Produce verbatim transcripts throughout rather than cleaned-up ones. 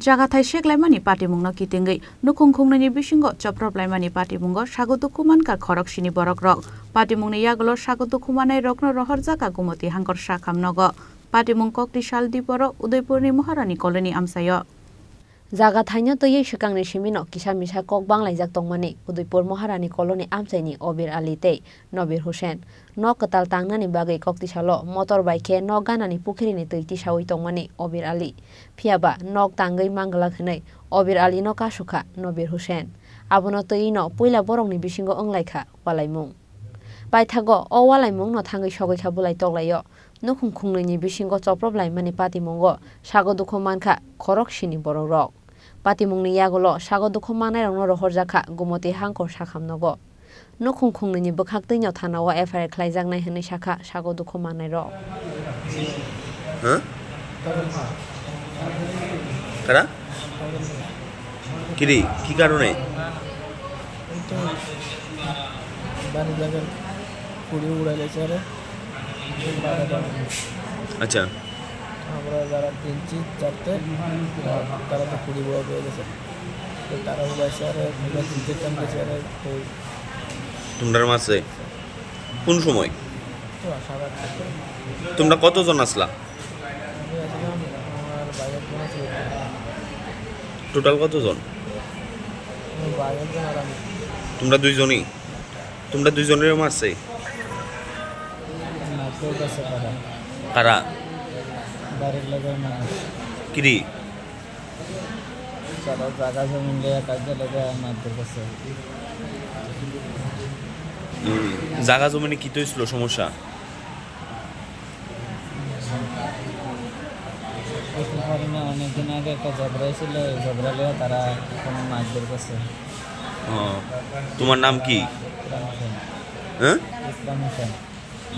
Jaga thai seklaimani patimungno kitingwi nukhung khungnwini bisingo choprop laimani patimungo sago dukhu mankha khoroksini borokrok. Patimungni yagulo sago dukhu mannairokno rohorjakha Gumoti Hangkor Sakham nogo. Patimung kokti sal diporo Udaipurni Maharani Colony amchaio. Jaga thaino twiwi swkangni simino kisa misa kok banglaijak tongmani Udaipur Maharani Colony amchaini Obir Ali tei Nobir Hussain. Nok kwtal tangnani bagwi koktisalo motor bai khe nok ganani pukhirini twi tisaui tongmani Obir Ali. Phiyaba nok tangwi manglak hwnwi Obir Alino kasukha Nobir Hussain. Abono twiwino puila borokni bisingo wnglaikha walaimung. Paithago o walaimungno thangwi sogwi kha bwlai toklaio. Nukhung khungnwini bisingo choprop laimani patimungo sago dukhu mankha khoroksini borokrok. Patimungni yagulo sago dukhu mannairokno rohorjakha Gumoti Hangkor Sakham nogo. Nukhung khungnwini bwkhak twino thanao F I R khlaijaknai hwnwi sakha sago dukhu mannairok. Huh? Kara? Kiri, ki karone? এই তো বাড়ির জায়গার কুড়ি উড়াই লেছে আরে। বাধা দেওয়া। আচ্ছা। আমরা যারা কিনছি চারটে, তারা তো কুড়ি বড় হয়ে গেছে। তো তারা উড়াইছে আরে, আমরা কিনতে চান গেছে আরে, তো তোমরার মাঝে কোন সময়? তো সাড়ে আটটা। তোমরা কতজন আসলা? আমি আসলাম, আমার ভাইয়ের বোন আছে। টোটাল কতজন? আমার ভাইয়ের বোন আর আমি। তোমরা দুইজনই? তোমরা দুইজনের মাঝে? না, কেউ কাছে পারা। কারা? বাড়ির লোকের মানুষ। কিরি? তারা জায়গা জমি নিয়ে কাজে লেগে মারধর করছে। উম, জায়গা জমি নিয়ে কি তো হয়েছিল সমস্যা? বুঝতে পারি না, অনেকদিন আগে একটা ঝগড়া হয়েছিল, ওই ঝগড়া নিয়ে তারা এখন মারধর করছে। ও, তোমার নাম কি? ইকরাম হোসেন। হ্যাঁ? ইকরাম হোসেন।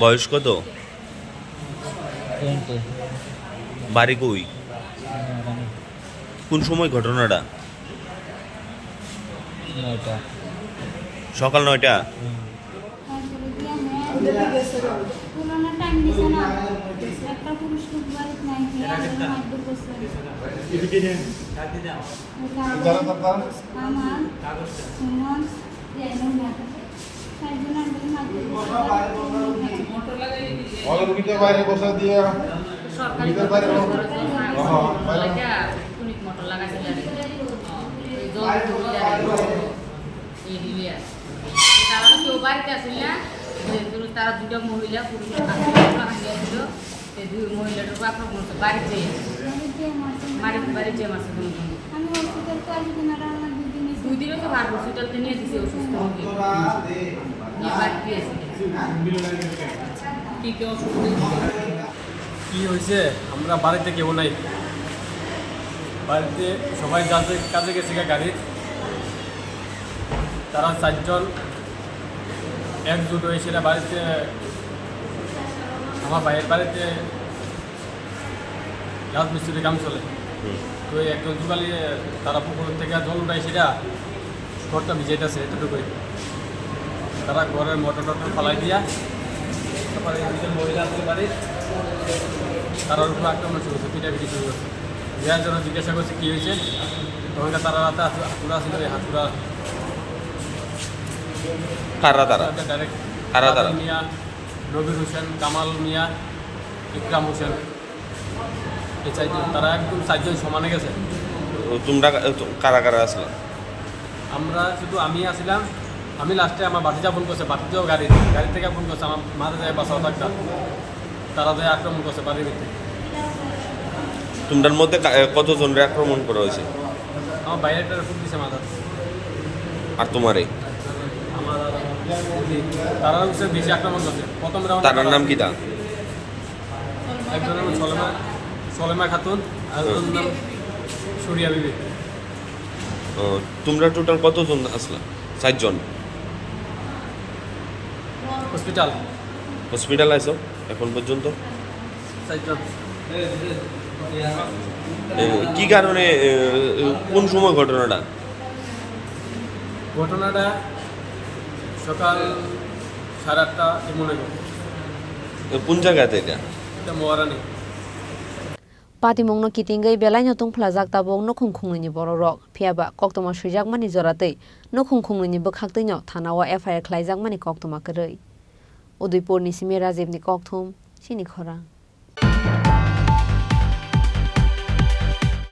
বয়স কত? টোয়েন্টি। বাড়ি কই? কোন সময় ঘটনাটা? নয়টা। সকাল নয়টা? হুম। পুরোনো টাইম দিছে না, একটা পুরুষ লোক বাড়িতে নাই, হে আমাদের মারধর করছে। ওই কারণে আমার সুমন, জয়নুল, চারজন আমাদের মারধর করছে। ভিতর বাইরে বসা দিয়ে, সরকারি ভিতর বাইরে বসা। হ্যাঁ, বাইরে। এটা কোন মোটর লাগাইছিল আর কি। এই জল তুলি আর কি। এই দিলে আর কি। তারা তো কেউ বাড়িতে আসে না, যে জন্য তারা দুটো মহিলা পুরুষ কাছে ভাঙিয়ে দিল। এই দুই মহিলাটাকে আক্রমণ করছে বাড়িতে। বাড়িতে, বাড়িতে মারছে দুজন। আমি হসপিটাল তো আসি না, আমার দুই দিন এসে দুই দিনে তো ভালো হসপিটাল তো নিয়ে দিছে অসুস্থ হয়ে। নিয়ে বাড়িতে এসে। কি কি অসুস্থ হয়েছে? কি হয়েছে? আমরা বাড়িতে কেউ নাই, বাড়িতে সবাই যার যার কাজে গেছে গা গাড়ির। তারা চারজন একজোট হয়ে সেটা বাড়িতে, আমার ভাইয়ের বাড়িতে রাজমিস্ত্রি কাম চলে। হুম। তো এই একজন যুগালি তারা পুকুর থেকে জল উঠায় সেটা ঘরটা ভিজাইতেছে এতটুকুই। তারা ঘরের মোটর টোটর ফালাই দিয়া, তারপরে এই দুজন মহিলা আছে বাড়ির, তারার উপরে আক্রমণ শুরু করছে, পিটাপিটি শুরু করছে। যার জন্য জিজ্ঞাসা করছে কী হয়েছে, তখনকার তারা রাতে হাত-, হাতুড়া ছিল, এই হাতুড়া কারা তারা? ডাইরেক্ট কারা তারা? কাদের মিয়া, নবীর হোসেন, কামাল মিয়া, ইকরাম হোসেন, এই চারজন, তারা একদম চারজন সমানে গেছে। ও, তোমরা কা-, তো কারা কারা আসলা? আমরা শুধু আমি আসলাম, আমি লাস্টে আমার ভাতিজা ফোন করছে, ভাতিজাও গাড়ি, গাড়ি থেকে ফোন করছে, আমার মাঝে যায় বাসাও থাকতাম, তারা যায় আক্রমণ করছে বাড়ির ভিতরে। তোমরার মধ্যে কা-, এ, কতজনরে আক্রমণ করা হয়েছে? আমার ভাইয়ের একটা ফুট দিছে মাথাতে। আর তোমারে? আমার আর আমার দিদি, তারা হচ্ছে বেশি আক্রমণ করছে। প্রথম রাউন্ডে তারার নাম কি তা? একজনের নাম সলেমা, সলেমা খাতুন, আর একজনের নাম সুরিয়া বিবি। ও, তোমরা টোটাল কতজন আসলা? চারজন? হসপিটাল। হসপিটাল আইছো এখন পর্যন্ত? চারজন। এ, কি কারণে, এ, এ, কোন সময় ঘটনাটা? ঘটনাটা সকাল সাড়ে আটটা এ মনে হয়। এ, কোন জায়গাতে এটা? এটা মহারানী। Patimungno kitingwi belaino tungphlajak tabuk nukhung khungnwini bororok. Phiyaba koktwma swijakmani joratwi nukhung khungnwini bwkhaktwino thanao F I R khlaijakmani koktwma kwrwi. Udaipurni simi Rajibni kokthum, chini khorang.